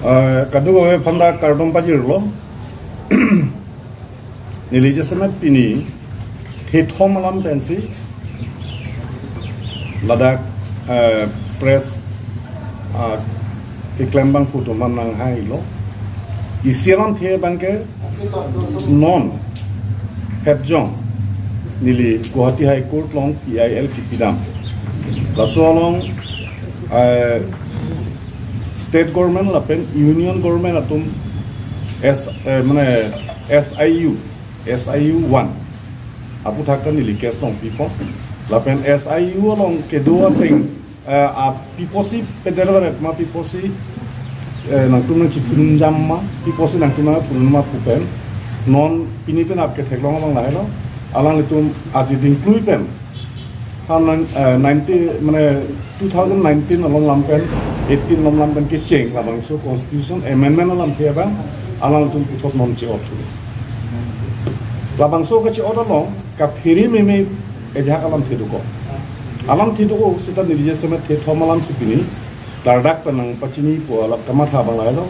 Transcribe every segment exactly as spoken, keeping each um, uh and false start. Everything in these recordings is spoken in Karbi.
Eh, kadokave aphan ta kardom pajirlo. Neli jasemet pini thethom alam pensi ladak, eh, press, ah, keklem abang phutum an nanghailo. Isi alamthe abangke non Hepjong neli Guwahati High Court along P I L kipidam. Laso along, eh, state government lapen union government atum S, eh, mane S I U, S I U one aputhak ta neli case longpipo. Lapen S I U along kedo ateng, eh, a piposi pederveret ma, piposi, eh, nangtum nangchipurunjam ma, piposi nangtum nangpurun ma pu pen non pini pen ap ketheklong abang lahelo. Alanglitum aji dingklui pen ha nang, eh, ninety, mane two thousand nineteen along lam pen, eighteen along lam pen kecheng labangso constitution amendment alamthe abang alanglitum puthot non che-ot thu. Labangso kache-ot along kaphere meme ejahak alamthe dokok. Alamthe dokok seta neli jasemet thethom alamsi pini dardak pen nangpachinipo alam kamatha abang lahelo.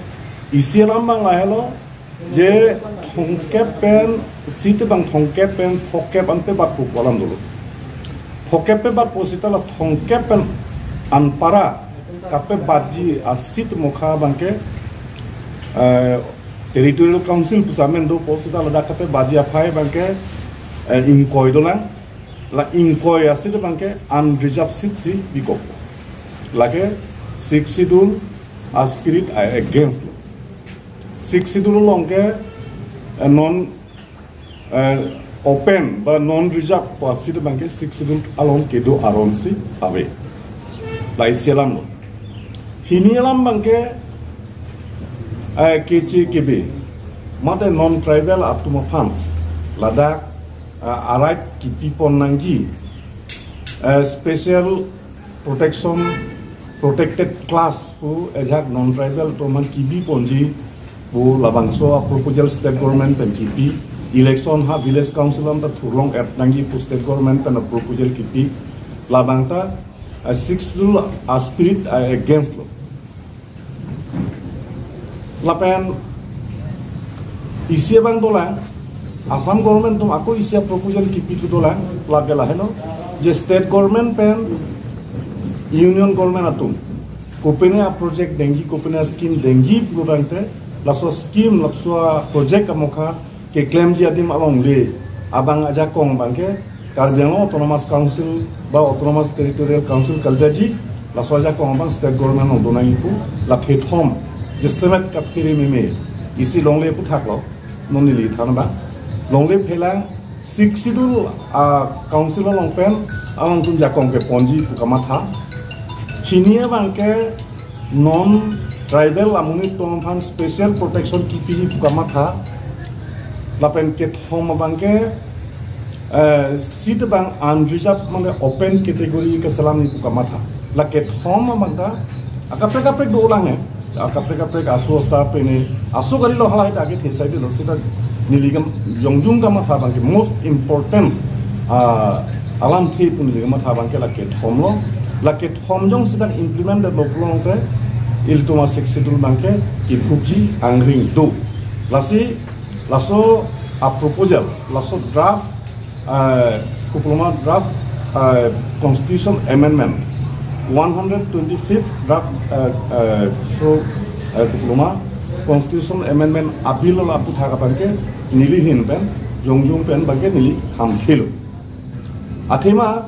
Isi alam abang lahelo, je thomkep pen, seat abang thomkep pen phokep an pebatpo pu alam dolo. Phokep pebatpo seta la thomkep pen anpara kapebatji a-seat mokha abangke, eh, Territorial Council pusi amen dopo, seta ladak kapebatji aphai abangke, eh, ingkoi dolang. La ingkoi a-seat abangke unreserved seat si bikok. Lake Sixth Schedule a-spirit a-against lo. Sixth Schedule along ke, eh, non, eh, open ba non-reserved pu a-seat abangke Sixth Schedule along kedo aron si ave. La isi alam lo. Hini alam abangke, eh, keche kebe mate non-tribal atum aphan ladak, eh, a-right kipipon nangji, eh, special protection, protected class pu ejahak non-tribal atum aphan kibiponji pu labangso a-proposal state government pen kipi. Election ha village council anta thurlong-et nangji pu state government pen a-proposal kipi. Labang ta, eh, Sixth Schedule a-spirit a-against lo. Lapen isi abang dolang, Assam government atum ako isi a-proposal kipi thu dolang, lake lahelo, je state government pen union government atum kopine a-project dengji, kopine a-scheme dengji pu tangte, laso scheme, laso a-project amokha keklemji adim alongle abang ajakong abangke Karbi Anglong Autonomous Council ba Autonomous Territorial Council kalidaji, laso ajakong abang state government along donangji pu la thethom jasemet kaphere meme isi longle aputhak lo. Non neli than abang longle phelang Sixth Schedule a-council along pen alangtum jakong keponji pu kamatha. Hini abangke non-tribal amonit atum aphan special protection kipiji pu kamatha. Lapen kethom abangke, eh, seat abang unreserved mane open category keselamji pu kamatha. La kethom abang ta akaprek kaprek dolang he. Akaprek kaprek aso asa pene aso kali lo, halahai ta ke thesai dilo, seta neli kam jongjung kamatha abangke most important, ah, alamthe pu neli kamatha abangke la kethom lo. La kethom jongsi dak implement detlo pulote ilitum a-Sixth Schedule abangke kiphukji angring do. Lasi laso a-proposal, laso draft, eh, kopulo ma draft, eh, Constitution Amendment, one hundred twenty-fifth draft, eh, eh, so, eh, kopulo ma Constitution Amendment a-bill aputhak abangke neli ahin pen jongjung pen abangke neli hamkhelo. Athema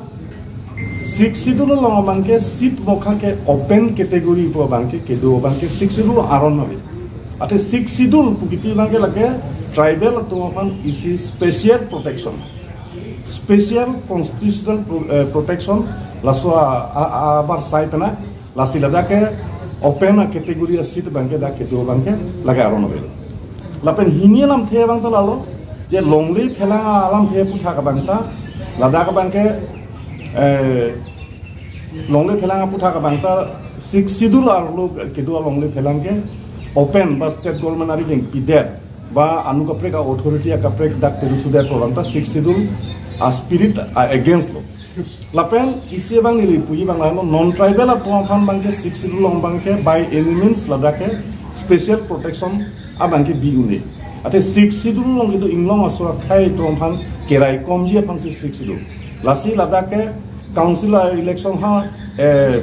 Sixth Schedule along abangke seat mokha ke open category pu abangke kedo abangke Sixth Schedule aron ave. Athe Sixth Schedule pu kipi abangke lake tribal atum aphan isi special protection, special constitutional pro-, eh, protection, laso a, a, a, abar sai pena, lasi ladak ke open a-category a-seat abangke dak kedo abangke lake aron ave. Lapen hini alamthe abang ta lalo, je longle phelang alamthe aputhak abang ta, ladak abangke, eh, longle phelang aputhak abang ta Sixth Schedule arlo kedo longle phelang ke open ba state government ari deng pidet ba anu kaprek a-authority akaprek dak pedu thudet pu abang ta Sixth Schedule a-spirit a-against lo. Lapen isi abang neli puji abang lahenlo, non-tribal atum aphan abangke Sixth Schedule along abangke by any means ladak ke special protection abang ke bi un-e. Ate Sixth Schedule along kedo inglong aso akhei atum aphan keraikomji aphansi Sixth Schedule. Lasi ladak ke council election ha, eh,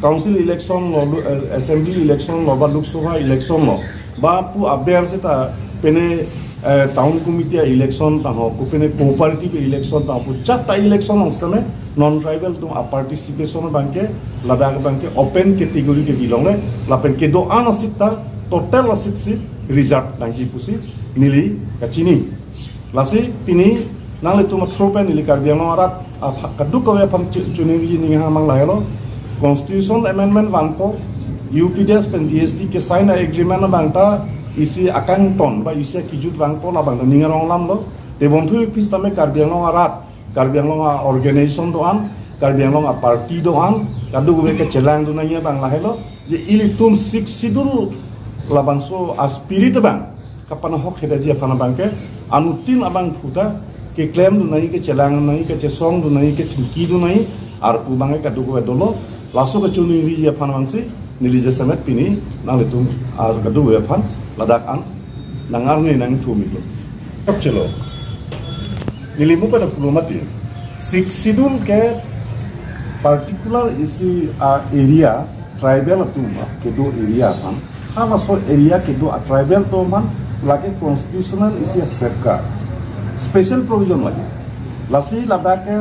council election lo, eh, assembly election lo, ba Lok Sabha election lo, ba pu aber seta pene, eh, town committee election tangho, ko pene cooperative election tangho, pu chatta election along setame non-tribal atum a-participation abang ke, ladak abang ke open category ke bilongle, lapen kedo-an asit ta total asit si reserve nangji pusi neli kachini. Lasi pini nanglitum athropen neli Karbi Anglong arat apha-, kadokave aphan chu-, choningri ning ha mang lahelo. Constitution amendment vangpo, U P D S pen D S D ke sign agreement abang ta isi akangton ba isi akejut vangpo, labang ta ning arong alamlo. Tebon thu office tame Karbi Anglong arat, Karbi Anglong a-organization do-an, Karbi Anglong a-party do-an, kadokave kachelangdun nangji abang lahelo, je ilitum Sixth Schedule labangso a-spirit abang kapanahok hedaji aphan abang ke anuttin abangphu ta keklemdun nangji, kachelangdun nangji, kachesongdun nangji, kachingkidun nangji, arpu abang ke kadokave dolo. Laso kachoningriji aphan abangsi neli jasemet pini nanglitum ar kadokave aphan ladak an nangarne nangthumilo. Kapchelo. Neli mo pada pulo mati. Sixth Schedule ke particular isi a-area, tribal atum a kedo area aphan, halaso area kedo a-tribal atum aphan lake constitutional isi a-safeguard, special provision lake. Lasi ladak ke,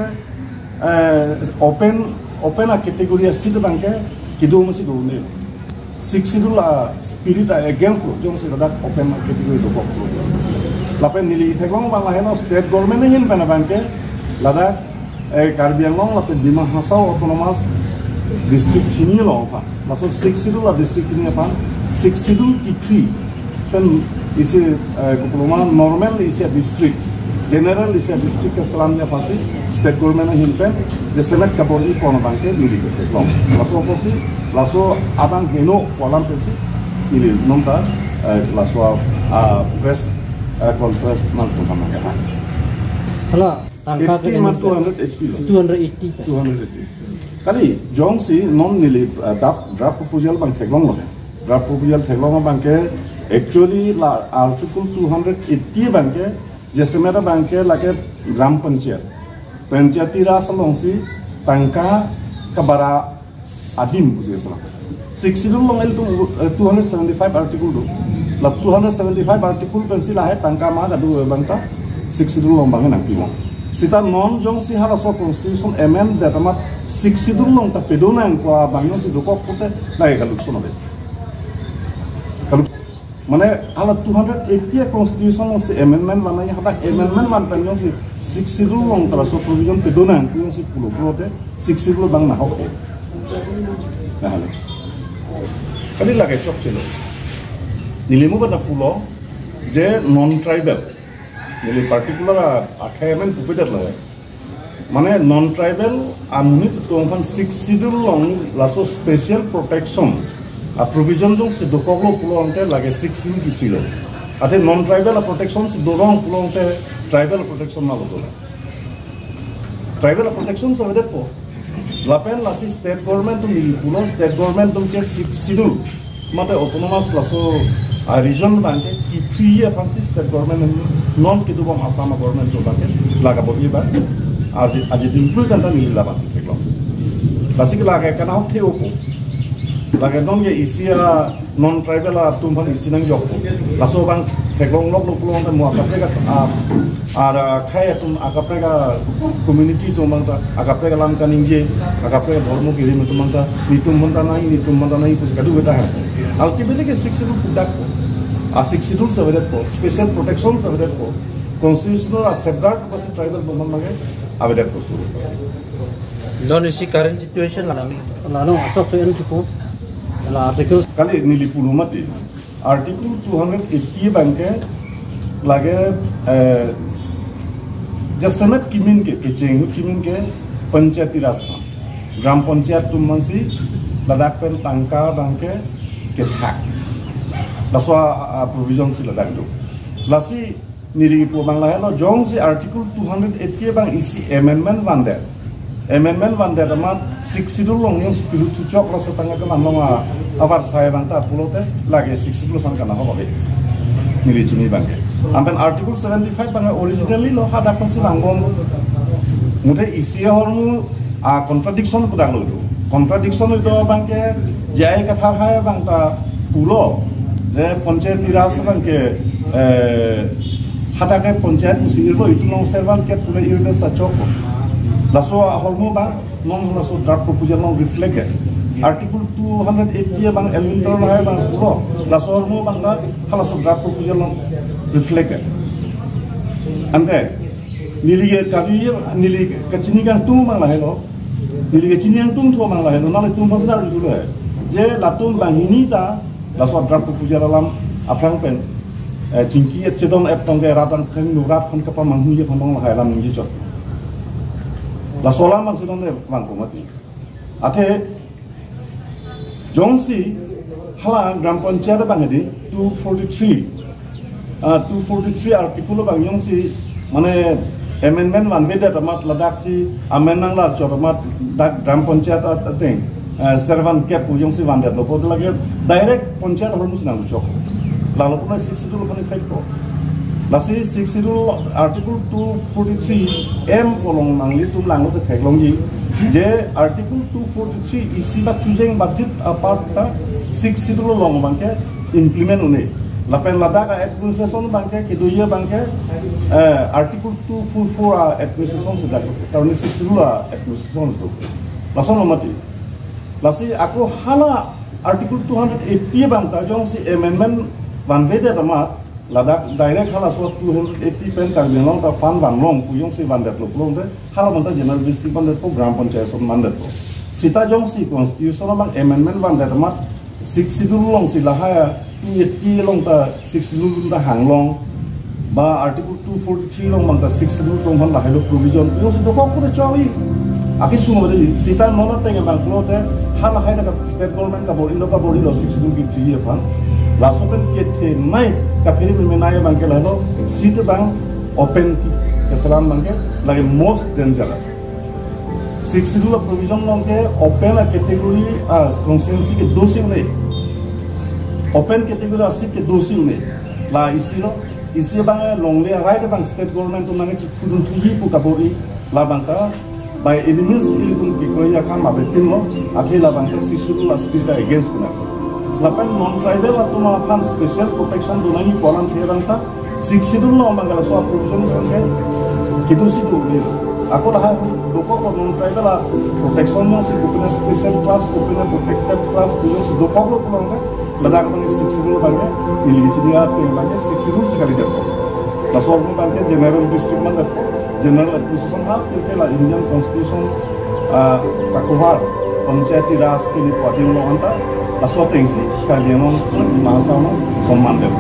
eh, open, open a-category a-seat abang ke kedo masi do-un-e. Sixth Schedule a-spirit a-against lo, jongsi ladak open a-category dokok lo. Lapen neli theklong abang lahelo, state government ahin pen abang ke ladak, eh, Karbi Anglong lapen Dima Hasao Autonomous District hini along aphan, laso Sixth Schedule a-district hini aphan Sixth Schedule kepri pen isi, eh, kopuloma normal isi a-district, general isi a-district keselamji aphansi state government ahin pen jasemet kabor-i pon abang ke neli ketheklong. Laso apotsi, laso abang heno pu alam pensi neli non ta, eh, laso a, ah, press, eh, conference nangtum aphan nangkeha. Hala, tangka eighty ke ma, two hundred eighty lo. Two hundred eighty pe. Two hundred eighty. Kali, jongsi non neli, eh, draft, draft proposal abang theklonglo. Draft proposal theklong abang ke, actually la Article two hundred eighty abang ke, jasemet abang ke lake Gram Panchayat, Panchayati Raj alongsi tangka kabara adim pusi asala. Sixth Schedule along ilitum, eh, two hundred seventy-five article do. La two hundred seventy-five article pensi lahai tangka ma kadu abang ta Sixth Schedule along abang nangpilong. Seta non jongsi halaso constitution amend det amat Sixth Schedule along ta pedo nangpo abang jongsi dokok pute lahai kalukso nave. Kaluk-, mane hala two hundred eighty a-constitution alongsi amendment van nangji, hadak amendment van pen jongsi Sixth Schedule along ta laso provision pedo nang, jongsi pulo pulote Sixth Schedule abang nahok. Nahale. Kali lake chokchelo. Neli mo pada pulo je non-tribal. Neli particular a, akhei amen pupedet lo. Mane non-tribal amonit atum aphan Sixth Schedule along laso special protection a-provision jongsi dokoklo pulo ante lake Sixth Schedule kepri lo. Ate non-tribal a-protection si dorong pulo ante tribal protection nalo dolang. Tribal protection si avedetpo. Lapen lasi state government atum neli pulo, state government atum ke Sixth Schedule mate autonomous laso a-region abang ke kepri aphansi state government atum non kedobom Assam government atum abang ke la kabor-i abang. Aji, aji dingplu kan ta neli labangsi theklong. Lasi ke lake kanahok the-opo. Lake non ke isi a non-tribal atum aphan isi nangjokpo. Laso abang theklong loklo pulo ante mo akaprek a, a, akhei atum akaprek a-community atum abang ta akaprek alam kaningje, akaprek adhormo kirim atum abang ta netum aphan ta nai, netum aphan ta nai pusi kadu beta hai. Ultimately ke Sixth Schedule pudakpo. A-Sixth Schedule si avedetpo, special protection si avedetpo, constitutional a-safeguard pusi tribal atum aphan abang ke avedetpo suru. Non isi current situation la, la non asok so en kipu la articles. Kali neli pulo mati. Article two hundred eighty abang ke lake, eh, jasemet kimin ke, kecheng kimin ke Panchayati Raj aphan, Gram Panchayat atum aphansi ladak pen tangka abang ke kethak. Laso a, a, provision si ladak do. Lasi neli pu abang lahelo, jongsi Article two hundred eighty abang isi amendment vandet. Amendment vandet amat Sixth Schedule along jongsi pilut thuchok laso tangka keman along a, Abar sai abang ta pulote lake Sixth Schedule aphan kana hobe. Neli chini abangke. Anpen Article seventy-five abang originally lo hadak pensi vangbom. Mute isi ahormu a contradiction kodak lo itu. Contradiction itu abangke J I Kathar hai abang ta pulo. Je Panchayati Raj abangke, eh, hadak ke panchayat pusi irlo, itum along servant kep pule irde sachok. Laso ahormu abang non laso draft proposal along reflect ke. Article two hundred eighty abang Elwin Teron hai abang pulo. Laso ahormu abang ta halaso draft proposal along reflect ke. Ante neli ke kaju ye, neli kachini kangtung abang lahelo. Neli kachini kangtungthu abang lahelo. Nanglitum aphan sida arjulo he. Je latum banghini ta laso draft proposal alam aphrang pen, eh, chingki et chedon et tong ke rat angkeng nu rat aphan kapamanghu ye aphan tong lahai alam ningje chot. Laso alam abang si non le vangpo mati. Athe jongsi hala Gram Panchayat abang hedi two forty-three, ah, two forty-three article abang jongsi mane amendment vanvedet amat ladak si amen nanglar chot amat dak Gram Panchayat at-, ateng, eh, servant kep pu jongsi vandetlo pulote lake direct panchayat ahormu si nangchok. Lalo puna Sixth Schedule aphan effect ko. Lasi Sixth Schedule Article two forty-three M along nanglitum langlote theklongji. Je Article two forty-three isi bak chujeng budget apart ta Sixth Schedule along abangke implement un-e. Lapen ladak a-administration abangke kedo ye abangke, eh, Article two forty-four a-administration si dak. Karena Sixth Schedule a-administration si do. Lason lo mati. Lasi ako hala Article two hundred eighty abang ta jongsi amendment vanvedet amat ladak direct halaso two hundred eighty pen Karbi Anglong ta fund vanlong pu jongsi vandetlo pulote hala abang ta general district vandetpo, Gram Panchayat ason vandetpo. Sita jongsi constitution abang amendment vandet amat Sixth Schedule along si lahai two eighty along ta Sixth Schedule ta hanglong, ba Article two forty-three along abang ta Sixth Schedule atum aphan lahai lo provision. Jongsi dokok pura chawi. Aki sung mari sita non ateng abang pulote halahai ta state government kabor-ilo kabor-ilo Sixth Schedule kipiji aphan. Laso pen kethenei kaphere menai abangke lahelo seat abang open keselam abangke lake most dangerous. Sixth Schedule a-provision along ke open a-category a-constituency kedo si un-e. Open category a-seat kedo si un-e. La isi lo, isi abang longle a-right abang state government atum nangchipudun thuji pu kabor-i, labang ta by any means ilitum kekroi akam avetin lo, athe labang ta Sixth Schedule a-spirit against pina. Lapen non-tribal atum aphan special protection do nangji pu alamthe abang ta Sixth Schedule along abang laso a-provision abangke kedo si do-e. Ako lahai dokok non-tribal a-protection along si kopine special class, kopine protected class pu jongsi dokoklo pulo abangke ladak abang Sixth Schedule abangke neli kachini ateng abangke Sixth Schedule si kalidet. Laso ahormu abangke general district mandetpo, general administration ha, pirke la Indian Constitution, ah, ka-cover Panchayati Raj pini pu adin along anta laso ateng si Karbi Anglong Dima Hasao along somman det.